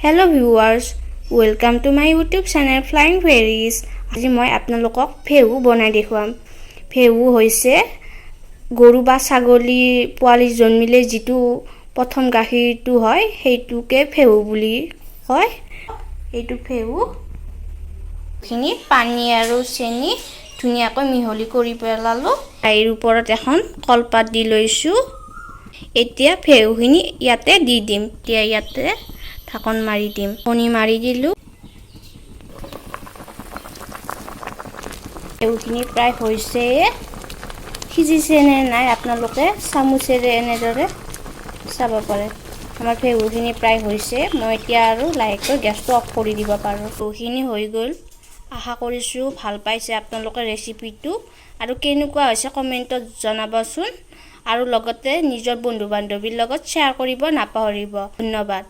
Hello viewers, welcome to my YouTube channel Flying Fairies. আজি মই আপোনালোকক ফেহু বনাই দেখুৱাম। ফেহু হৈছে গৰু বা ছাগলী পোৱালি জন্মিলে যিটো প্ৰথম গাখীৰটো হয়, সেইটোকে ফেহু বুলি কয়। এইটো ফেহুখিনি পানী আৰু চেনি ধুনীয়াকৈ মিহলি কৰি পেলালোঁ। কেৰাহীৰ ওপৰত এখন কলপাত দি লৈছোঁ। এতিয়া ফেহুখিনি ইয়াতে দি দিম। এতিয়া ইয়াতে ঢাকন মাৰি দিম। কণী মাৰি দিলোঁ। ফেহুখিনি প্ৰায় হৈছে। সিজিছে নে নাই আপোনালোকে চামুচেৰে এনেদৰে চাব পাৰে। আমাৰ ফেহুখিনি প্ৰায় হৈছে। মই এতিয়া আৰু লাহেকৈ গেছটো অফ কৰি দিব পাৰোঁ। ফেহুখিনি হৈ গ'ল। আশা কৰিছোঁ ভাল পাইছে আপোনালোকে ৰেচিপিটো আৰু কেনেকুৱা হৈছে কমেণ্টত জনাবচোন আৰু লগতে নিজৰ বন্ধু বান্ধৱীৰ লগত শ্বেয়াৰ কৰিব নাপাহৰিব। ধন্যবাদ।